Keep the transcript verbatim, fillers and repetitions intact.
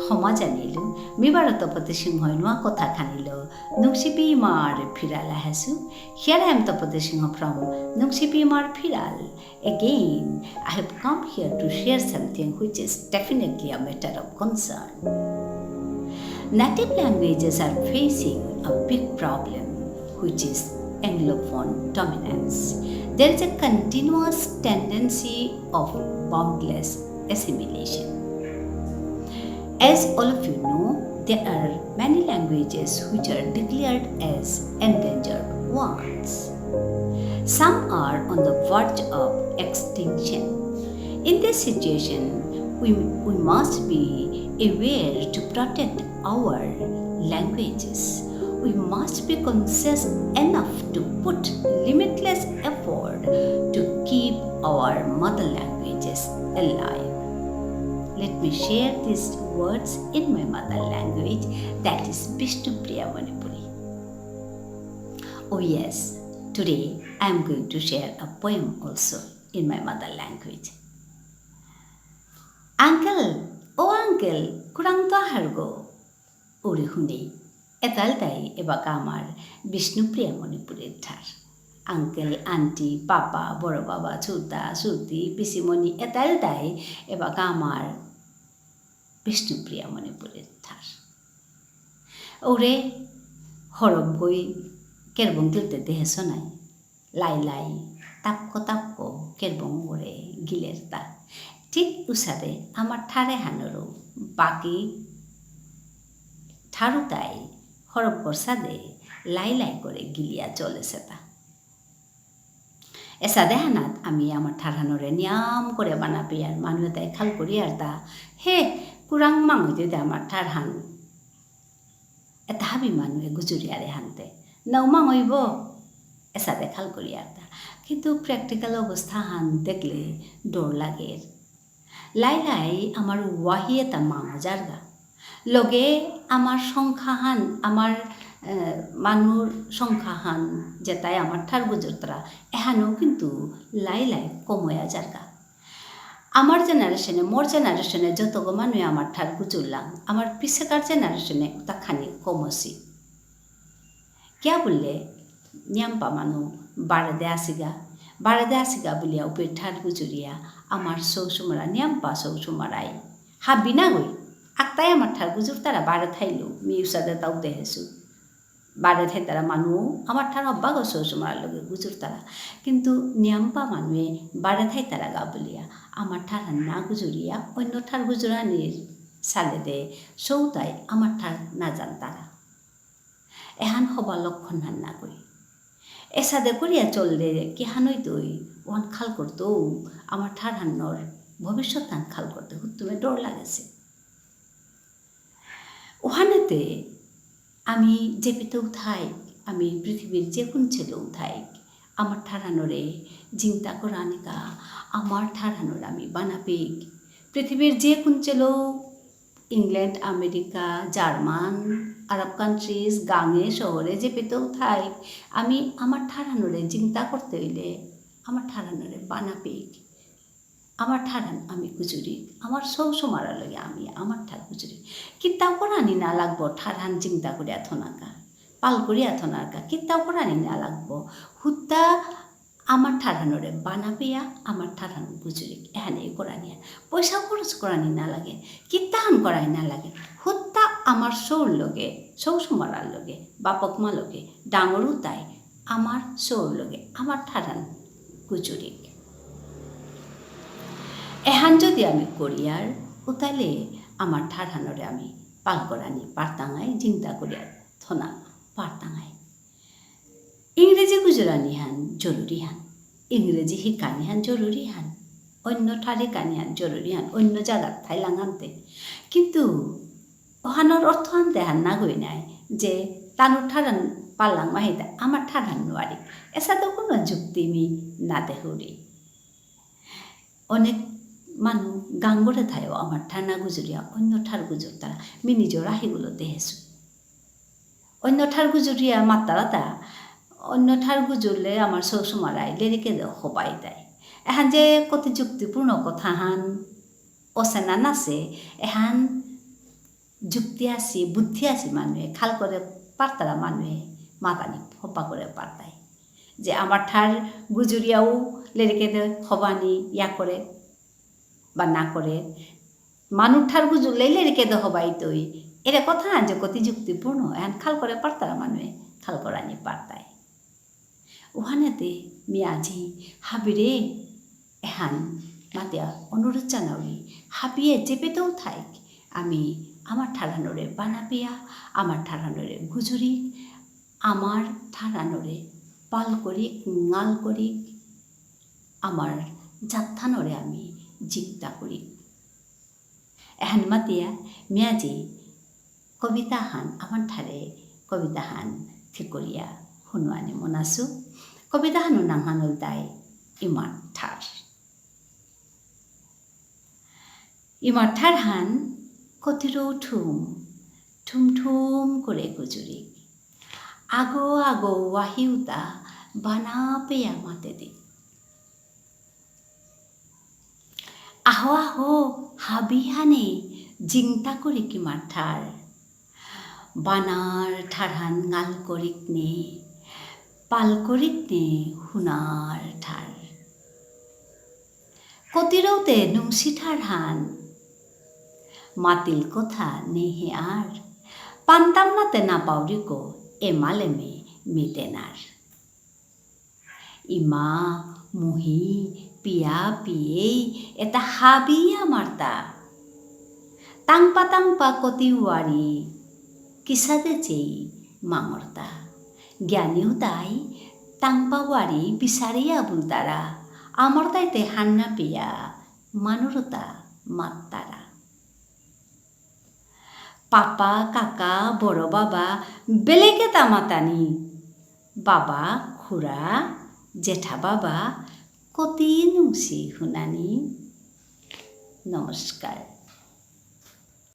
ক্ষমা জানিলু, মি বারো তপতি সিংহ নুয়া কথা খানিলো, নুংসিপি ইমার ফিরাল আহেসু। Here I am Tapati Singha from Nungshipi Imar Phiral. Again, I have come here to share something which is definitely a matter of concern. Native languages are facing a big problem, which is Anglophone dominance. There is a continuous tendency of boundless assimilation. As all of you know, there are many languages which are declared as endangered ones. Some are on the verge of extinction. In this situation, we, we must be aware to protect our languages. We must be conscious enough to put limitless effort to keep our mother languages alive. Let me share these words in my mother language, that is Bishnupriya Manipuri. Oh yes, today I am going to share a poem also in my mother language. Uncle, oh uncle, কুরাং তো আহারগো। উড়ি হুনি, এতাল তাই এবাকা আমার বিষ্ণুপ্রিয়া মণিপুরীর ঠার। Uncle, aunty, পাপা, বড় বাবা, ছুতা, ছুতি, পিসিমণি, এতাল তাই এবাকা আমার বিষ্ণুপ্রিয়া মণিপুরীর ঠার। ওরে হরপগই কেরবং গিলতে দেহেছ নাই? লাই লাই, তাপকো তাপকো, কেরবং ওরে গিলেরতা। ঠিক উসাদে আমার ঠার এহানরও বাকি ঠারুতাই হরপগর সাদে লাই লাই করে গিলিয়া চলেসেতা। এসাদে হানাত আমি আমার ঠারহানরে নিয়াম করে বানা পেয়ার মানু এতাই খাল করিয়ারতা, হে, কুরাং মাঙইতে দে আমার ঠারহান। এতা হাবি মানুয়ে গুজুরিয়ারে হানতে। নাও মাঙইব, এসাদে খাল করিয়ারতা। কিন্তু practical অবস্থাহান দেখলে ডর লাগের। লাই লাই আমার ওয়াহি এতা মাঙ যারগা। লগে আমার সংখ্যাহান, আমার, এ, মানুর সংখ্যাহান যেতাই আমার ঠার গুজরতারা, এহানও কিন্তু লাই লাই কময়া যারগা। আমার generation-এ, মোর generation-এ যতগো মানুয়ে আমার ঠার গুজরলাং, আমার পিছেকার generation-এ উতা খানি কমসি। কিয়া বুললে, নিয়াম্পা মানু বারেদে আসিগা, বারেদে আসিগা বুলিয়া উপেই ঠার গুজুরিয়া, আমার সৌ সুমারা, নিয়াম্পা সৌ সুমারাই। হাবি নাগই, আকতাই আমার ঠার গুজুরতারা বারে থাইলো, মি উসাদে তাও দেহেসু। বারে থাইতারা মানু, আমার ঠার হব্বাগো সৌ সুমারার লগে গুজুরতারা। কিন্তু নিয়াম্পা মানুয়ে বারে থাইতারাগা বুলিয়া, আমার ঠার না গুজুরিয়া, অন্য ঠার গুজুরানির সালেদে সৌতাই আমার ঠার না জানতারা। এহান হবা লক্ষণহান নাগই। এসাদে করিয়া চললে কিহান অইতই, ওহান খাল করতৌ, আমার ঠারহানর ভবিষ্যৎহান খাল করতে হুত্তুমে ডর লাগেসে। ওহানেতে আমি যেপেতেউ থাইক, আমি পৃথিবীর যে কুঞ্চেলেউ থাইক, আমার ঠারহানরে জিংতা করানিকা, আমার ঠারহানরে আমি বানাপিক। পৃথিবীর যে কুঞ্চেলেউ ইংল্যান্ড, আমেরিকা, জার্মান, আরব countries, গাঙে, শহরে যেপেতেউ থাইক, আমি আমার ঠারহানরে জিংতা করতে অইলে আমার ঠারহানরে বানাপিক। আমার ঠারহান আমি গুজুরিক, আমার সৌ সুমারার লগে আমি আমার ঠার গুজুরিক। কিত্তাও করানি না লাগবো ঠারহান জিংতা করিয়া থনাকা, পাল করিয়া থনাকা, কিত্তাও করানি না লাগবো। হুত্তা আমার ঠারহানরে বানাপিয়া, আমার ঠারহান গুজুরিক, এহানে করানিয়া। পয়সা খরচ করানি না লাগে, কিত্তাহান করানি না লাগে। হুত্তা আমার সৌর লগে, সৌ সুমারার লগে, বাপক মা লগে, ডাঙর উতাই, আমার সৌর লগে, আমার ঠারহান গুজুরিক। এহান যদি আমি করিয়ার, উতালে আমার ঠারহানরে আমি পাল করানি পারতাঙাই, জিংতা করিয়া থনা পারতাঙাই। ইংরেজি গুজরানিহান জরুরি হান, ইংরেজি হিকানিহান জরুরি হান, অন্য ঠার হিকানিহান জরুরি হান, অন্য জাগাত থাইলাং হানতে। কিন্তু ওহানর অর্থ হানতে হান নাগই নাই যে তানুর ঠারহান পারলাং মাহিতা আমার ঠারহান নুয়ারি। এসাদে কোনো যুক্তি মি না দেহুরি। অনেক মানু গাঙরে থাইও আমার ঠার না গুজুরিয়া অন্য ঠার গুজুরতারা, মি নিজর আহিগুলো দেহেসু। অন্য ঠার গুজুরিয়া মাত্তারাতা, অন্য ঠার গুজুরলে আমার সৌ সুমারাই লেরিকে দে হবাই দেয়। এহান যে কতি যুক্তিপূর্ণ কথাহান, অসেনা নাসে, এহান যুক্তি আসি, বুদ্ধি আসি মানুয়ে, খাল করে পারতারা মানুয়ে, মাতানি হবা করে পারতাই। যে আমার ঠার গুজুরিয়াও লেরিকে দে হবানি ইয়া করে বা না করে, মানু ঠার গুজুরলে লেরিকে দে হবাই তৈ। এরে কথা যে কতি যুক্তিপূর্ণ, এহান খাল করে পারতারা মানুয়ে, খাল করানি পারতাই। উহানেতে মি আজি হাবিরে এহান মাতিয়া অনুরোধ জানাউরি, হাবিয়ে যেপেতেও থাইক, আমি আমার ঠারহানরে বানাপিয়া, আমার ঠারহানরে গুজুরি, আমার ঠারহানরে পাল করিক, ঙাল করিক, আমার জাতহানরে আমি জিংতা করিক। এহান মাতিয়া মি আজি কবিতাহান, আমার ঠারে কবিতাহান থিকরিয়া হুনুয়ানি মনাসু। কবিতাহানর নাঙহান ইলতাই ইমার ঠার। ইমার ঠারহান কতিরৌ ঠুম, ঠুম ঠুম করে গুজুরিক। আগো আগো ওয়াহিউতা বানাপেয়া মাতেদিক। আহো আহো, হাবিহানে জিংতা করিক ইমার ঠার। বানার ঠারহান ঙাল করিক নে, পাল করিক নে হুনার ঠার। কতিরৌতে নুংসি ঠারহান, মাতিল কথা নেহে আর। পান্তাম নাতে না পাউরিকো, এমালেমে মিতেনার। ইমা, মুহি, পিয়া, পিয়েই, এতা হাবি আমারতা। তাংপা তাংপা কতি ওয়ারি, কিসাদে চেই মাঙরতা। জ্ঞানী উতাই, তাংপা ওয়ারি বিচারিয়া বুলতারা, আমারতাইতে হান্না পিয়া, মানুরতা মাত্তারা। পাপা, কাকা, বড় বাবা, বেলেগ এতা মাতানি। বাবা, খুড়া, জেঠা বাবা, কতি নুংসি হুনানি। নমস্কার।